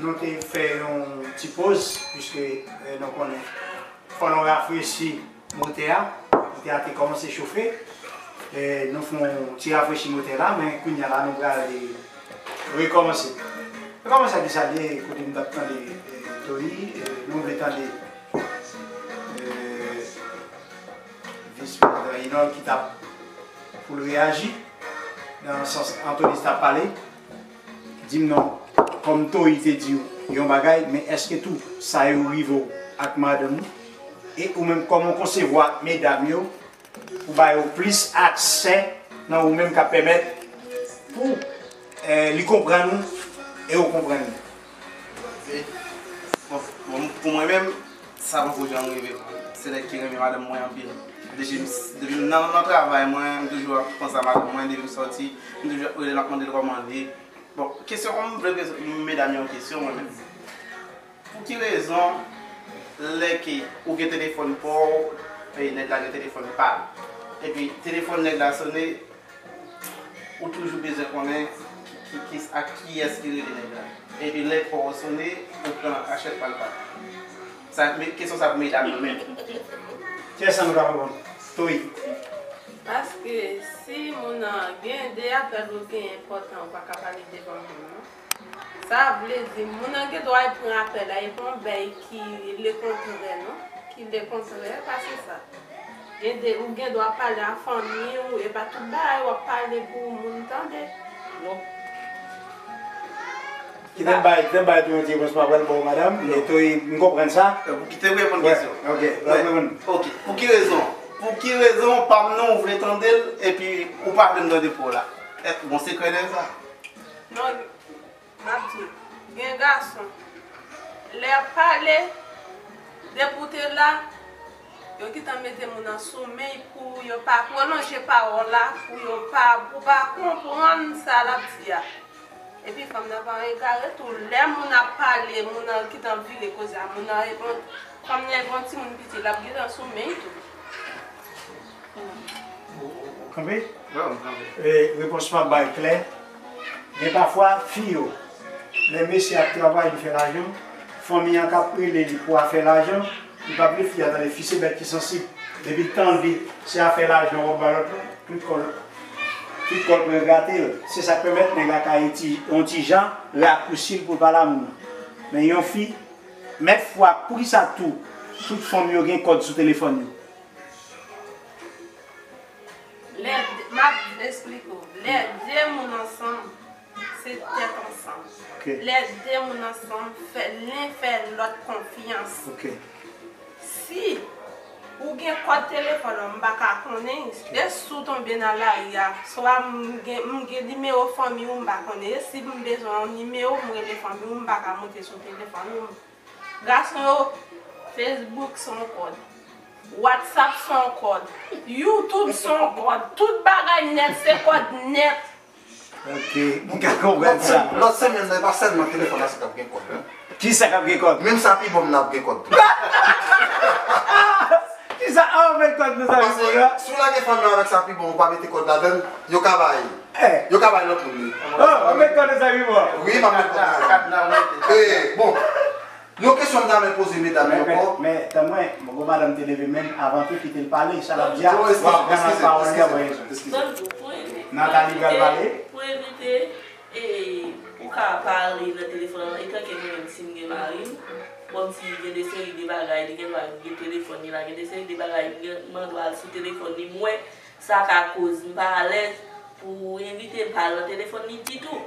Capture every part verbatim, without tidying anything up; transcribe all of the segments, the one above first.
Nou te fè yon ti poz, piske, eh, nou konnen, fò nou rafrechi motè a. Motè a te kòmanse chofe. Eh, nou fè yon ti rafrechi motè la, men kounye a la, nou pral rekòmanse. Rekòmanse a ki sa l ye, kote m t ap tande, eh, Toyi, eh, nou vle tande, eh, Vis Prezidan Inòl ki t ap pou l reyaji nan sans Antonis t ap pale. Di m non, kòm Toyi te di w yon bagay, men èske tou sa yo rive w ak madanm ou? E ou menm, kòman w konsevwa medam yo pou ba yo plis aksè nan ou menm k ap pèmèt pou, eh, li konprann ou e ou konprann li? Bon, bon, pou mwen menm, sa poko janm rive m. Se nèg ki renmen madanm mwen anpil. Depi m, depi m nan, nan travay mwen, m toujou ap panse a madanm mwen, depi m sòti, m toujou ap rele l, ap mande l kòman l ye. Bon, kesyon, kòm m vle poze medam yo yon kesyon, mwen menm. Pou ki rezon, lè ke ou gen telefòn pa w, e nèg la gen telefòn pa l, epi telefòn nèg la sone, ou toujou bezwen konnen ki, ki, ki, a kiyès ki rele nèg la? Epi lè pa w sone, ou pran kachèt pa l pa l. Sa, men, kesyon sa pou medam yo menm. Kiyès sa nou ka reponn? Toyi. Paske si moun nan gen de apèl ou gen enpòtan, ou pa ka pale devan moun nan. Sa vle di, moun nan gen dwa pran apèl la, e pa yon bèy ki lekontrè, non. Ki lekontrè, pa se sa. Gen de, ou gen dwa pale a fanmi w, e pa tout bagay w ap pale pou moun tande. Non. Kite m bay, kite m bay tou yon ti repons, m ap pral ba w, madanm. E tou, m konprann sa. Donk, ou kite m reponn kesyon. Ok, w ap reponn. Ok, pou ki rezon? Pou ki rezon pa m nan ou vle tande l, epi ou pa vle m tande pa w la? Bon, sekrè dèyè sa. Non, m ap di, gen gason, lè y ap pale, depi w te la, yo gentan mete moun nan sou men pou yo pa pwolonje pawòl la, pou yo pa, pou pa konprann sa l ap di a. Epi fanm nan pa egare tou, lè moun ap pale, moun nan gentan vire koze a, moun nan reponn, fanm nan gen yon timoun piti, l ap gentan sou men tou. Ou, ou, ou kanpe? Wi, m kanpe. E, repons m ap bay klè. Gen pafwa, fi yo, lè mesye ap travay, li fè lajan, fanmi an k ap rele li pou afè lajan, li pa vle fi a tande, fi se bèt ki sansib. Depi l tande se afè lajan w ap ba lòt la, tout kò l, tout kò l pran grate l. Se sa k pèmèt nèg la ka yon ti, yon ti jan rakousi l pou l pale a moun nan. Men yon fi, mèt fwa, poukisa tou, tout fanm yo gen kòd sou telefòn yo? Lè de, m ap esplike w. Lè de moun ansanm, se tèt ansanm. Ok. Lè de moun ansanm, fè, len fè lòt konfyans. Ok. Si ou gen kòd telefòn nan, m pa ka konnen, e si w tonbe nan lari a, swa m gen, m gen nimewo fanmi w, m pa konnen, e si m bezwen yon nimewo, m rele fanmi w, m pa ka monte sou telefòn ou. Gason yo, Facebook se yon kòd. WhatsApp se yon kòd. YouTube se yon kòd. Tout bagay nèt se kòd nèt. Ok, m ka konprann sa. Lòt semèn nan, e pa sèlman telefòn nan se k ap gen kòd, non. Kisa k ap gen kòd? Menm sa pi bon nan ap gen kòd tou. Kisa, a, men kòd nou sa gen kòd la? Paske si w lage fanmi w avèk sa pi bon, ou pa mete kòd ladan l, yo ka bay, yo ka bay lòt moun li. Oh, ou met kòd nan sa pi bon? Wi, m ap met kòd nan sa. E, bon. Yon kesyon m ta renmen poze medam yo ankò. Men, men, tann mwen, bon, madanm te leve men l, avan tou kite l pale, sa l ap di a, w ap pran nan pawòl li a, bon, Nathalie pral pale. Pou evite, e, ou ka pale nan telefòn nan, etanke mwen menm, si m gen mari m, kòmsi gen de seri de bagay, li gen dwa gen telefòn li la, gen de seri de bagay, m gen, m gen dwa al sou telefòn li, m wè, sa ka koz m pa alèz pou ou envite m pa al nan telefòn li ditou.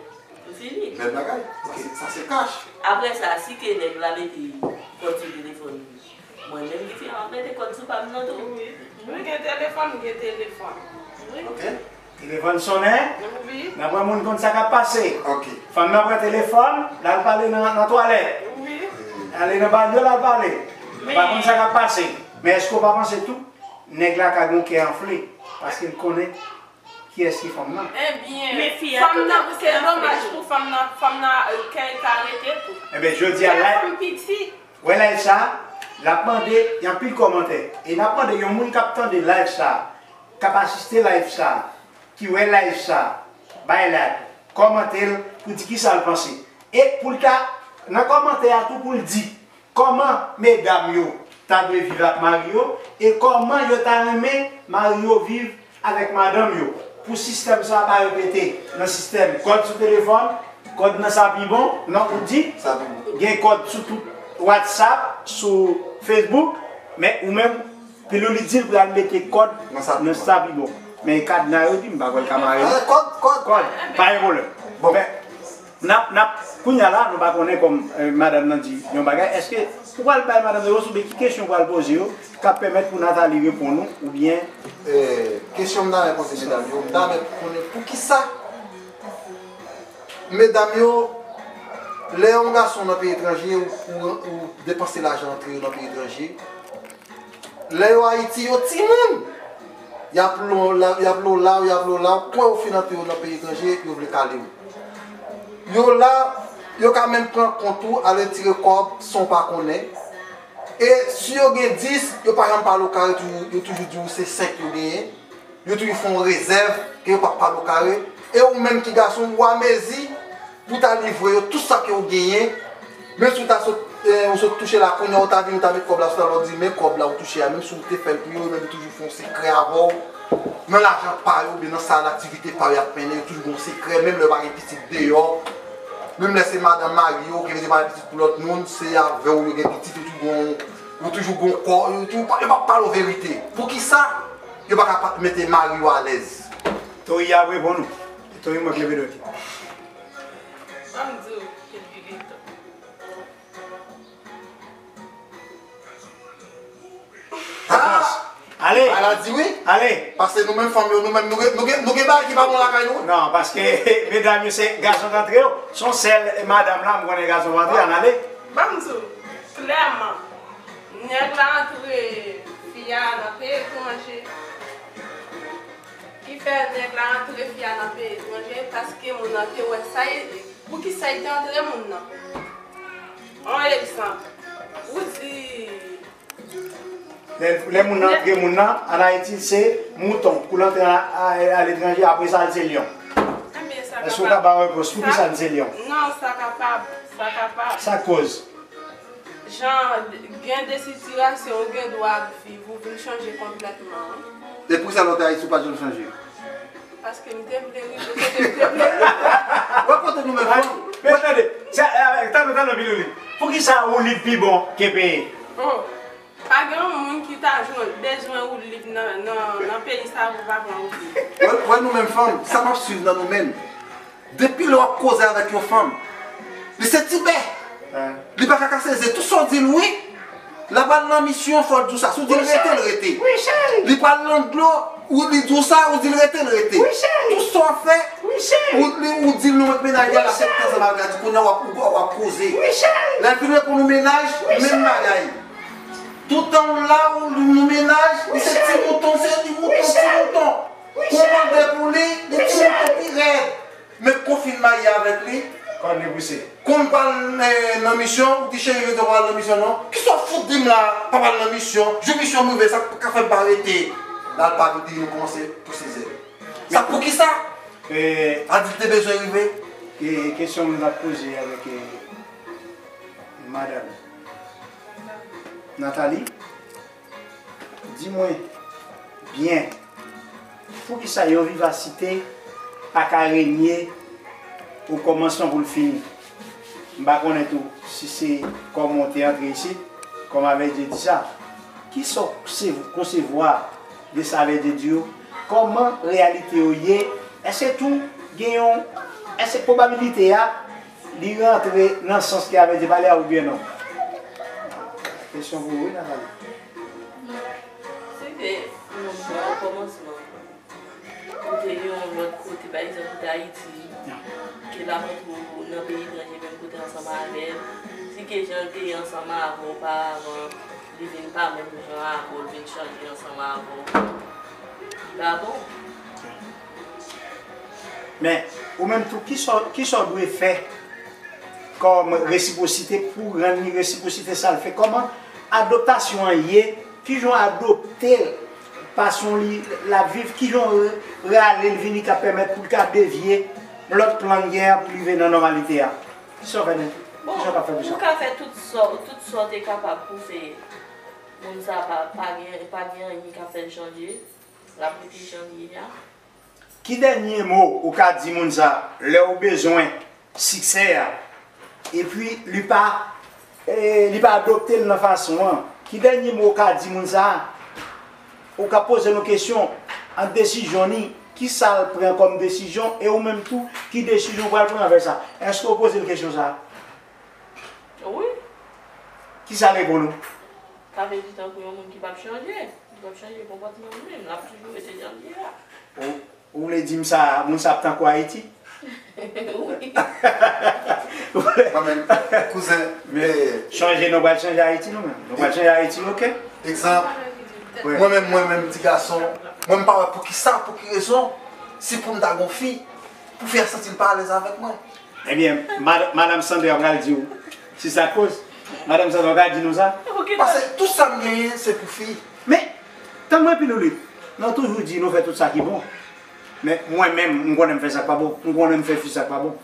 M fini. Bèl bagay. Sa se, sa se kach. Apre sa, si ke nèg la mete kòd sou telefòn li, mwen menm ki fi a, m ap mete kòd sou pa m nan tou. Wi. Ou gen telefòn, m gen telefòn. Wi. Ok. Telefòn sonnen. Wi. N ap wè moun konn sa k ap pase. Ok. Fanm nan pran telefòn, l al pale nan, nan twalèt. Wi. Ale nan banyo, l al pale. Li pa konn sa k ap pase. Men èske w pa panse tou, nèg la ka gen yon kè anfle, paske l konnen kiyès ki fanm nan? Ebyen, fanm nan, se domaj pou fanm nan, fanm nan, euh, kè l ka rete tou. Ebyen, jodi a, lè fanm piti. Wè live sa, l ap mande, gen anpil kòmantè. E n ap mande yon moun k ap tande live sa, k ap asiste live sa, ki wè live sa, bay like, kòmante l pou di kisa l panse. E pou l ta nan kòmantè a tou pou l di kòman medam yo ta dwe viv ak mari yo e kòman yo ta renmen mari yo viv avèk madanm yo. Pou sistèm sa pa repete nan sistèm kòd sou telefòn, kòd nan sa pi bon, non ou di, gen kòd sou tout WhatsApp, sou Facebook, men ou menm, Pilouli di l pral mete kòd nan sa pi bon. Men kadna yo di m pa kwè l ka mare non. Kòd, kòd. Kòd, pa gen pwoblèm. Bon. Men, N ap, n ap, kounye a la, nou pa konnen kòm eh, madanm nan di yon bagay. Èske ou pral bay madanm nan resous oubyen ki kesyon ou pral poze yo k ap pèmèt pou Nathalie reponn ou oubyen Eh, kesyon m ta renmen poze medam yo, m ta renmen konnen poukisa medam yo, lè yon gason nan peyi etranje, ou, ou, ou depanse lajan antre yo nan peyi etranje, lè yo Ayiti, yo timoun. Y ap lon la, y ap lon la, y ap lon la, kwen yo fin antre yo nan peyi etranje, yo vle kale w. Yo la, yo ka menm pran kont ou, al retire kòb san w pa konnen. E si yo gen dis, yo pa janm pale w kare, yo toujou, yo toujou di w se senk yo genyen. Yo toujou fè yon rezèv ke yo p ap pale w kare. E ou menm ki gason, ou amezi pou w ta livre yo tout sa ke w genyen. Menm si w ta sot, eh, ou sot touche la, kounye a ou ta vini, ou ta met kòb la sou tabl, ou di, men kòb la ou touche a, menm si w te fè l pou yo, yo menm yo toujou fè yon sekrè avè w. Nan lajan pa yo, oubyen nan sa l aktivite pa yo y ap mennen, yo toujou gen yon sekrè, menm lè yo pa gen pitit deyò. Menm lè se madanm mari yo, ki vle pa gen pitit pou lòt moun, se avè w yo gen pitit, yo toujou gen yon, yo toujou gen yon kò, yo toujou pa, yo p ap pale w verite. Poukisa? Yo pa ka pa mete mari yo alèz. Tori ap reponn ou. Tori mwen k leve dwèt li. Ban m di w, Kid Gigito. Ah! Ale! Ala di wi. Ale! Paske nou menm fanm yo, nou menm, nou gen, nou gen, nou gen bagay ki pa bon lakay nou. Non, paske medam yo se gason k antre yo. Se yon sèl madanm la, m konnen gason pa antre, ann ale. Ban m di w, klèman, nèg la antre fi a nan peyi etranje. Ki fè nèg la antre fi a nan peyi etranje, paske moun nan te wè sa e, poukisa l te antre moun nan. Yon egzanp, ou di. Lè, lè moun nan antre moun nan, ann Ayiti, se mouton. Kou l antre a, a, aletranje, apre sa, l se lyon. Èske w ka ba yon repons? Poukisa l se lyon? Non, sa kapab, sa kapab. Sa k koz? Jan, gen de sitiyasyon ou gen dwa ap viv, ou vin chanje konplètman, wi. E poukisa lè w te Ayiti, ou pa t janm chanje? Paske m te vle rive kote m te vle rive. Wè kote nou menm fanm. Men tande, sa, eh, tande, tande, Pilouli. Poukisa ou lib pi bon ke peye? Oh, pa gen yon moun ki ta jwenn bezwen ou lib nan, nan, nan peyi sa pou pa pran ou lib. Wè, wè nou menm fanm, sa m ap swiv nan nou menm. Depi lè w ap koze avèk yon fanm, li se tibè. Li pa ka kase ze. Tout sa w di l wi, l ap al nan misyon, fò w di w sa. Si w di l rete, l rete. Li pral nan dlo, ou li di w sa, ou di l rete, l rete. Tout sa w fè, ou, li, ou di l non, mwen k mennaj li a, l ap fè tout ansanm avè l. Kounye a w ap, w ap koze. Lè l fin reponn ou mennaj, menm bagay. Toutan w la, ou li nou mennaj, li se ti mouton, se li mouton, ti mouton. Kou w mande pou li, li ti mouton pi rèd. Men kon fin marye avèk li, kòd li pouse. Kon m pral eh, nan misyon, ou di cheri, jodi a w pral nan misyon non. Kisa w fout di m la, pa pral nan misyon? Jou misyon m rive, sa k ka fè m pa rete? La l pa vin di nou kòmanse pouse zèl. Sa poukisa? Eh, adilte bezwen rive. E kesyon m t ap poze avèk eh, madanm Nathalie. Di mwen byen, poukisa yon vivasite pa ka renye o kòmansman pou l fini? M pa konnen tou si se kòman w te antre isit, kòm Avèdye di sa. Kisa w konsevwa de sa Avèdye di yo? Kòman reyalite yo ye? Èske tou gen yon, èske pwobabilite a li rantre nan sans ke Avèdye pale a oubyen non? Kesyon pou ou, wi, Nathalie. Se ke yon moun o kòmansman, ou te yon lòt kote, pa egzanp, ou te Ayiti, ke l ap antre w nan peyi etranje, menm kote ansanm avè l, si ke jan l te ye ansanm avè w oparavan, li vin pa menm jan avè w, l vin chanje ansanm avè w, li pa bon. Men, ou menm tou, kisa w, kisa w dwe fè kòm resipwosite pou rann li resipwosite sa l fè? Kòman adoptasyon an ye? Kijan w adopte l? Fason li, l ap viv? Kijan w rale l vini k ap pèmèt pou l ka devye lòt plan l gen an pou l rive nan nòmalite a? Kisa w fè nan Bon, Kijan w ka fè pou ou sa? Ka fè tout sa, tout sa w te kapab pou fè moun sa pa, pa gen, pa gen anyen k ap fè l chanje. L ap rete jan l ye a. Ki dènye mo ou ka di moun sa lè ou bezwen siksè a, epi li pa, e, li pa adopte l nan fason an? Ki dènye mo ou ka di moun sa? Ou ka poze l yon kesyon ant desizyon li, ki sa l pran kòm desizyon, e ou menm tou, ki desizyon ou pral pran avè sa? Èske ou poze l kesyon sa? Wi. Ki sa l reponn ou? Sa vle di tankou yon moun ki p ap chanje. Li p ap chanje konpòtman li menm. L ap toujou rete jan l ye a. Ou, ou vle di m sa, moun sa ap tankou Ayiti? Wi. Mwen menm, kouzen, Men, chanje, nou pral chanje Ayiti nou menm. Nou pral chanje Ayiti, oke? Egzanp, Wi. Mwen menm, mwen menm, ti gason, mwen m pa wè pou ki sa, pou ki rezon, si pou m ta gon fi, pou fi a santi l pa alèz avèk mwen. Ebyen, mad- madanm Sandra pral di w, se sa k koz. Madanm Sandra, w ka di nou sa? Ou gen Paske tout sa m genyen, se pou fi. Men, tann mwen, Pilolit, nou toujou di nou fè tout sa ki bon. Men mwen menm, m konnen m fè sa k pa bon. M konnen m fè fi sa k pa bon.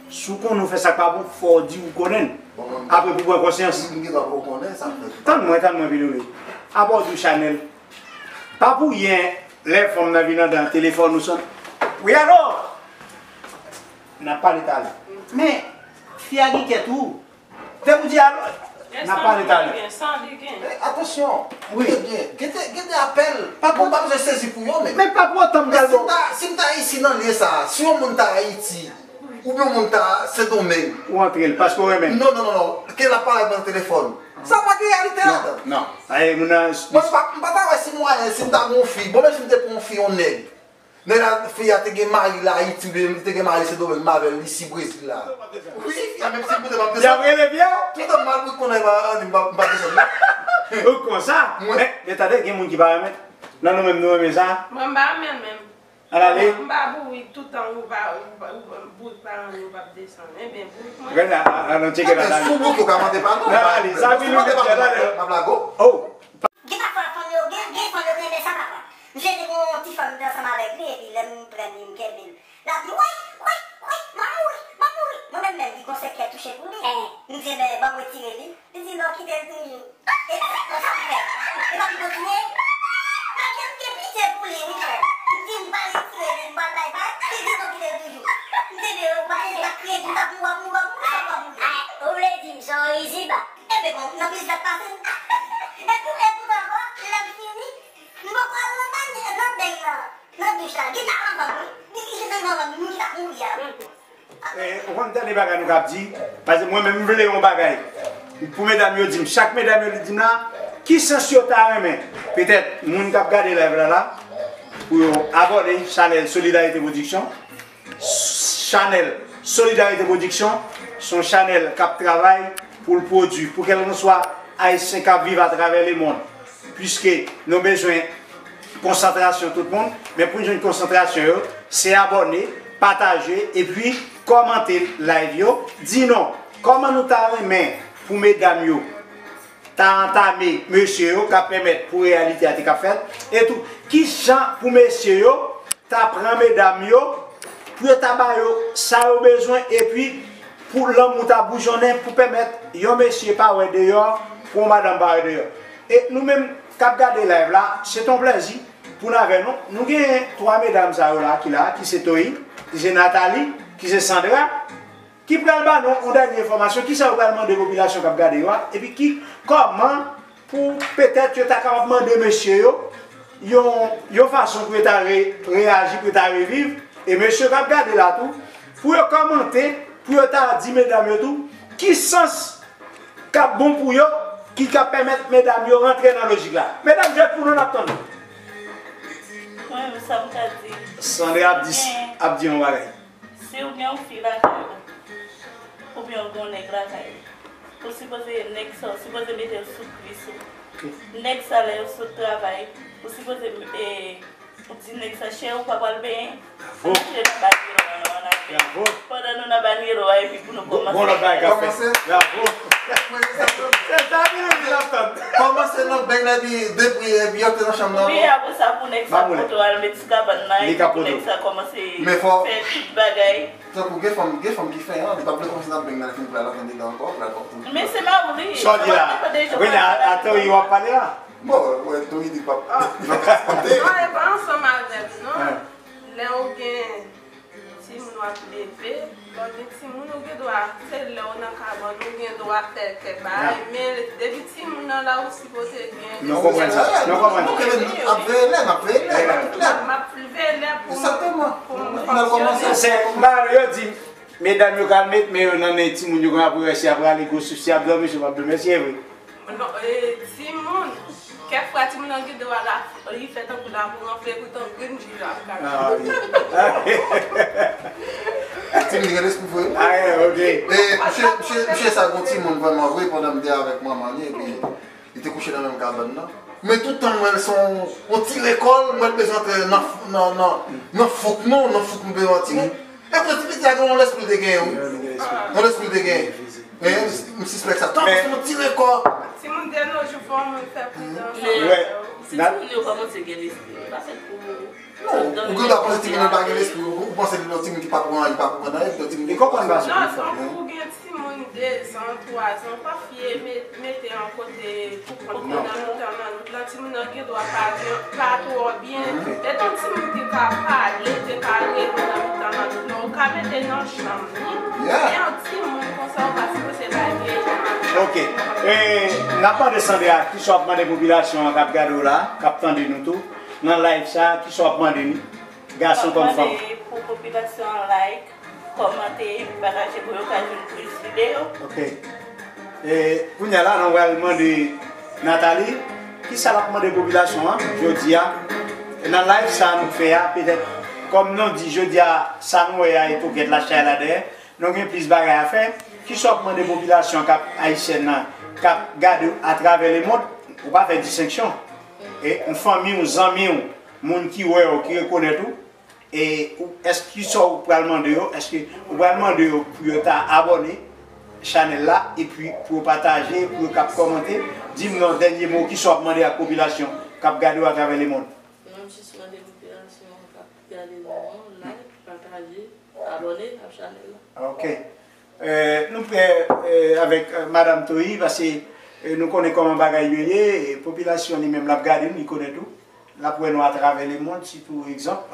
Si w konnen w fè sa k pa bon, fò w di ou konnen l. Apre pou pran konsyans. M gen dwa pa konnen sa m fè. Tann mwen, tann mwen, Pilolit. Apa w di w Chanèl. Pa pou yen, lè fanm nan vin anndan, telefòn ou sone. Wi, alo? N ap pale talè. Men, fi a gen kè tou. Depi w di alo, n ap pale talè. Gen san li gen. Atansyon. Wi. Ebyen, gen de, gen de apèl. Mwen pa bezwen sezi pou yo, men. Men pa pou otan m Men pral si m bon. ta, si m ta isi nan lye sa, si yon moun ta Ayiti, oubyen yon moun ta Sendomeng. Ou antre l, paske w renmen l. Non, non, non, non. Ke l ap pale nan telefòn. Sa pa gen reyalite ladan. Non. Aye, moun nan. Mwen, m pa, m pa ta wè si mwayen, si m ta gen yon fi. Bon, men si m te pran yon fi, yon nèg. Nèg la, fi a te gen mari l Ayiti, oubyen li te gen mari Sendomeng, m avè l isi Brezil la. Wi, fi a, menm si m koute m ap Y ap rele fi a? Toutan m mal pou konnen pa, an, m pa, m pa desann, non. Ou konsa? Men, men tande, gen moun ki pa renmen. Nan nou menm, nou renmen sa? Mwen, m pa renmen l menm. Al ale. M pa bourik toutan ou pa, ou pa, ou pa, bourik paran yo p ap desann. Ebyen, bourik mwen. Gade, a, a, a, nan tcheke la, Ebyen, sou bout ou ka mande pa nou. Nan ale, sa vin ou di la. M ap lago. Oh, Gen pafwa fanm yo, gen, gen fanm yo ki renmen sa papa. Misye te gen yon ti fanm ki te ansanm avèk li, epi lè m pran li, m kenbe l. L ap di, woy, woy, woy, m ap mouri, m ap mouri. Mwen menm menm ki gon sèkè touche pou li. M di, men, ban m retire li. Li di, non, kite l toujou. E se konsa m fè. E pa m kontinye. Paske m gen pitye pou li, wi, frè. M di, m pral retire li, m pral bay, bay. Li di, non, kite l toujou. M di, men, ou pa, ou pa kriye, m t ap mouri, w ap mouri, w ap mouri. Ou vle di m se yon rizib? Ebyen bon, nan plis dat pase m. Epi, epi ankò, lè m fini, m poko al nan bany, nan beny nan, nan douch la. Gentan anvan m, wi. Li gentan anvan m, m gentan mouri a, wi. Eh, ou konn tande bagay nou k ap di? Paske mwen menm, m vle yon bagay. Pou medam yo di m, chak medam yo di m la, ki sans yo ta renmen? Petèt, moun k ap gade live la la, pou yo abòne chanèl Solidarité Production. Chanèl Solidarité Production se yon chanèl k ap travay pou l pwodui pou kèlkanswa Ayisyen k ap viv atravè lemonn. Piske nou bezwen konsantrasyon tout moun, men pou n jwenn konsantrasyon yo, se abòne, pataje, epi kòmante live yo, di nou kòman nou ta renmen pou medam yo ta antame mesye yo, k ap pèmèt pou reyalite a te ka fèt, e tou, ki jan pou mesye yo ta pran medam yo, pou yo ta ba yo sa yo bezwen, epi pou lanmou ta boujonnen, pou pèmèt yon mesye pa wè deyò, pou yon madanm pa wè deyò. E nou menm k ap gade live la, se t on plèzi pou n avè nou. Nou genyen twa medam sa yo la ki la, ki se Toyi, ki se Nathalie, ki se Sandra, ki pral ba nou yon dènye enfòmasyon, kisa yo pral mande popilasyon k ap gade yo a, epi ki, kòman pou petèt yo ta kapab mande mesye yo yon, yon fason pou yo ta re, reyaji, pou yo ta reviv, e mesye k ap gade la tou, pou yo kòmante, pou yo ta di medam yo tou, ki sans k ap bon pou yo, ki ka pèmèt medam yo rantre nan lojik la. Medam, jwèt pou nou, n ap tann nou. Mwen menm, sa m ka di. Sandra ap di, ap di yon bagay. Si w gen yon fi lakay ou, oubyen w gen yon nèg lakay ou, ou sipoze, nèg sa, ou sipoze mete l sou kwis ou. Nèg sa, lè yo sot travay, ou sipoze, e, ou di nèg sa, cheri, ou pa pral benyen? Ou mete nan bal yo, Bravo. Pandan nou nan banyero a, epi pou nou kòmanse. Bon lòt bagay k ap fèt. Kòmanse. Bravo. Se sa ki nou di l ap tann. Kòmanse nan beny la, epi depi, epi antre nan chanm nan. Wi, apre sa, pou nèg sa pote w al met sou kabann nan, epi pou nèg sa kòmanse fè tout bagay. Tankou gen fanm, gen fanm ki fè, an, li p ap vle kòmanse nan beny la, li fin pral antre andedan ankò, pral kòmanse. Men se mari w li ye. Sa w di la? Kounye a, a Tori w ap pale la? Bon, wè, Tori di l p ap. Non, e pa ansanm avè m, non. Lè w gen timoun w ap leve, lè w gen timoun, ou gen dwa, se lè w nan kabann, ou gen dwa fè kèk bagay, men depi timoun nan la, ou sipoze gen. Nou konprann sa. Nou konprann. Ap veye lè, n ap veye lè, n ap veye lè. M ap veye lè pou m, pou m fòsyone. Se, Mario di, medam yo ka met men yo nan nen timoun yo, konn apre si y ap rale gwo souf, si y ap dòmi, si yo p ap dòmi, èske e vre? Non, e, timoun, kèk fwa timoun nan gen dwa la, li fè tankou la pou ranfle, poutan grenn jij ap kale. Ah, wi. Timoun gen lespri vre. Ah, yeah, ok. E, misye, misye, misye sa gon timoun vrèman vre, pandan m te avèk manman li, epi li te kouche nan menm kabann nan. Men tout tan m wè l se yon, yon ti rekòl, m wè l bezwen antre nan, nan, nan, nan fouk nou, nan fouk nou bezwen timoun. E pou ti piti a gen yon lespri l te genyen, wi. Yon lespri l te genyen. Men, m sispèk sa. Tankou se yon ti rekò. Timoun de nos jours fò moun fè pridans. Men, si timoun yo kòmanse gen lespri, li pa fèt pou. Non, ou gen dwa panse timoun nan pa gen lespri, ou, ou panse li yon timoun ki pa konprann, li pa konprann anyen, li yon timoun ki konprann pa. Non, tankou ou gen timoun de zan, twa zan, pa fiye met, mete yon kote pou kont nan mitan nan wout lan, timoun nan gen dwa pa gen, pa twò byen. Etan timoun ki ka pale, te ka rele nan mitan nan wout lan, ou ka mete nan chanm li. Men yon timoun konsa, ou pa sipoze bay vye jan. Ok. E, n ap mande Sandra, kisa w ap mande popilasyon an k ap gade w la, k ap tande nou tou, nan live sa, kisa w ap mande nou, gason kòm fanm? M ap mande pou popilasyon an like, kòmante, pataje pou yo ka jwenn plis videyo. Ok. E, kounye a la, nou pral mande Nathalie, kisa l ap mande popilasyon an, jodi a, nan live sa nou fè a, petèt, kòm nou di, jodi a, sa nou wè a, e pokèt la chay la dèyè, nou gen plis bagay a fè. Kisa w ap mande popilasyon k ap, ayisyèn nan, k ap gade w atravè lemond, ou pa fè distenksyon. E, yon fanmi w, zanmi w, moun ki wè w, ki rekonèt ou, E ou, èske kisa w pral mande yo? Èske ou pral mande yo pou yo ta abòne chanèl la, epi pou yo pataje, pou yo k ap kòmante? Di m yon dènye mo, kisa w ap mande ak popilasyon k ap gade w atravè lemond? Mwen, m jis mande popilasyon k ap gade nou an, like, pataje, abòne ak chanèl la. Ok. Eh, nou prè, eh, avèk, eh, Madanm Toyi, paske, eh, nou konnen kòman bagay yo ye, eh, popilasyon li menm l ap gade nou, li konnen tou. L ap wè nou atravè lemond, sitou egzanp.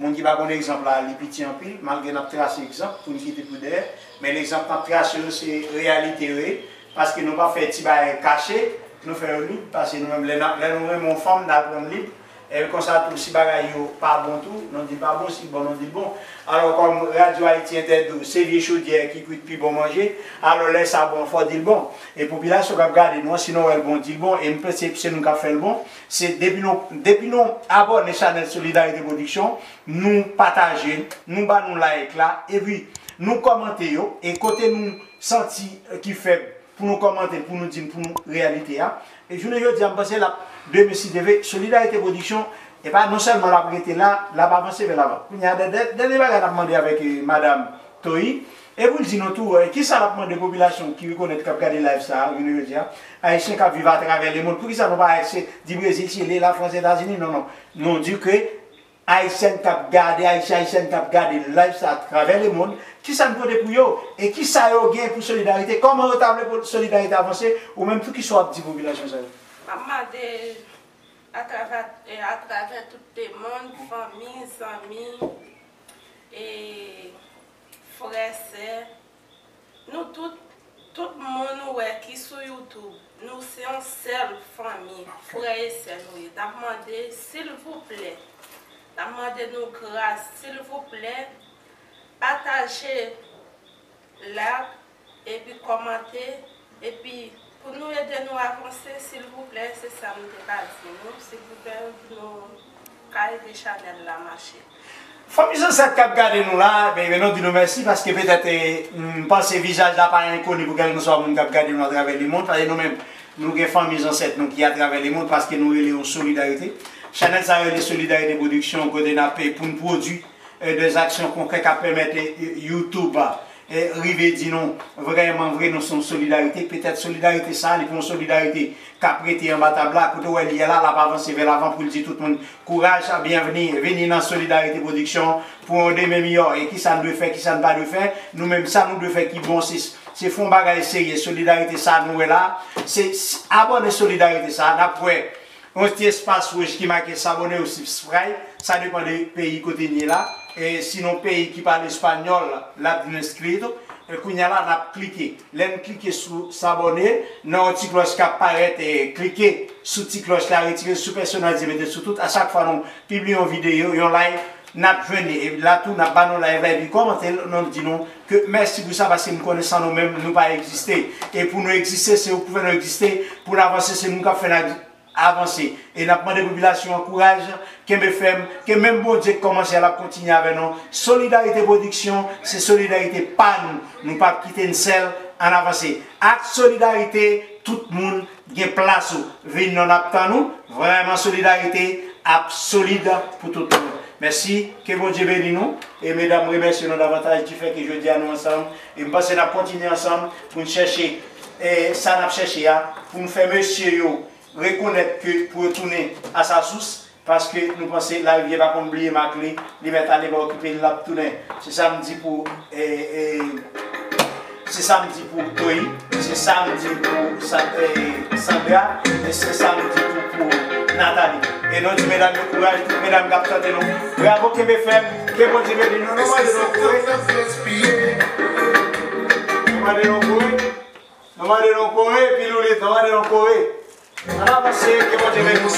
Moun ki pa konn egzanp la, li piti anpil, malgre n ap trase egzanp pou n kite pou dèyè. Men egzanp n ap trase yo, se reyalite yo ye, paske nou pa fè ti bagay kache, nou fè yo lib, paske nou menm, lè n ap, lè nou renmen yon fanm, n al pran l lib. E konsa tou, si bagay yo pa bon tou, nou di l pa bon, si l bon, nou di l bon. Alò, kòm Radyo Ayiti Entèdo, se vye chodyè ki kwit pi bon manje, alò lè sa bon, fò di l bon. E popilasyon k ap gade nou an, si nou wè l bon, di l bon, e m panse se nou k ap fè l bon. Se depi nou, depi nou abòne chanèl Solidarité Production, nou pataje, nou ba nou like la, epi nou kòmante yo, e kote nou santi, eh, ki fèb, pou nou kòmante, pou nou di, pou nou reyalite a. E jounen jodi a, m panse l ap, demen si Dye vle, Solidarité Production, e pa non sèlman l ap rete la, l ap avanse vè lavan. Kounye a, dè-, dè-, dènye bagay n ap mande avèk, eh, Madanm Toyi, e pou l di nou tou, eh, kisa l ap mande popilasyon ki rekonèt k ap gade live sa a, jounen jodi a, Ayisyen k ap viv atravè lemond, poukisa nou pa di Brezil, Chili, Lafrans, Etazini? Non, non. Nou di ke Ayisyèn k ap gade, Ayisyen, Ayisyèn k ap gade live sa atravè lemond, kisa n pote pou yo? E kisa yo gen pou Solidarité? Kòman yo ta vle pou Solidarité avanse? Ou menm tou, kisa w ap di popilasyon sa yo? M ap mande atravè, e atravè tout lemond, fanmi, zanmi, e frè, sè, nou tout, tout moun ou wè ki sou YouTube, nou se yon sèl fanmi, frè e sè nou ye. N ap mande, silvouplè, n ap mande nou gras, silvouplè, pataje, like, epi kòmante, epi pou nou ede nou avanse, silvouplè, se sa m te ka di nou, silvouplè, pou nou ka ede chanèl la mache. Fanmi zansèt k ap gade nou la, ben, ben, nou di nou mèsi paske petèt, eh, m panse vizaj la pa enkoni pou kèlkanswa moun k ap gade nou atravè lemond, paske nou menm, nou gen fanmi zansèt nou ki atravè lemond paske nou rele yon solidarite. Chanèl sa rele Solidarité Production, kote n ap, eh, pou n pwodui e, dèzaksyon konkrè k ap pèmèt, e, e, YouTube, e, rive di nou vrèman vre nou se yon solidarite. Petèt solidarite sa a, li pou yon solidarite k ap rete anba tab la, kote w wè li ye la, l ap avanse vè lavan pou l di tout moun kouraj, byenvni, vini nan Solidarite Pwodiksyon pou yon demen miyò. E kisa n dwe fè, kisa n pa dwe fè, nou menm sa nou dwe fè ki bon, se, se fè yon bagay serye. Solidarite sa a nou wè la, se, se abòne Solidarite sa a, n ap wè yon ti espas wouj ki make s'abonner ou subscribe, sa depann de peyi kote n ye la. E sinon peyi ki pale espanyòl, l ap vin enskrito. E kounye a la, n ap klike. Lè n klike sou s'abonner, nan yon ti klòch k ap parèt, e klike sou ti klòch la, retire sou pèsonalize, mete sou tout. A chak fwa nou pibliye yon videyo, yon live, n ap jwenn li. E la tou, n ap ba nou live la, epi kòmante l, nou di nou ke mèsi pou sa, paske n konnen san nou menm, nou pa egziste. E pou nou egziste, se ou k fè nou egziste, pou n avanse, se nou k ap fè n avanse. E n ap mande popilasyon an kouraj, kenbe fèm, ke menm Bondye k kòmanse a, l ap kontinye avè nou. Solidarite Pwodiksyon, se solidarite pa nou. Nou p ap kite n sèl, ann avanse. Ak solidarite, tout moun gen plas ou. Vin non, n ap tann ou. Vrèman, solidarite ap solid pou tout moun. Mèsi, ke Bondye beni nou. E medam, remèsye nou davantaj difè ke jodi a nou ansanm. E m panse n ap kontinye ansanm pou n chèche, e, sa n ap chèche a, pou n fè mesye yo rekonèt ke pou yo tounen a sa sous, paske nou panse larivyè pa konn bliye mak li, li mèt ale pa okipe l, l ap tounen. Se sa m di pou, e, e, se sa m di pou Toyi, se sa m di pou Sa-, e, Sandra, e se sa m di tou pou Nathalie. E nou di medam yo kouraj, tout medam k ap tande nou. Bravo, kenbe fèm, ke Bondye beni nou. Nou mande nou kouri. Nou mande nou kouri. Nou mande nou kore, epi nou li, nou mande nou kore. Ann avanse, ke Bondye beni nou.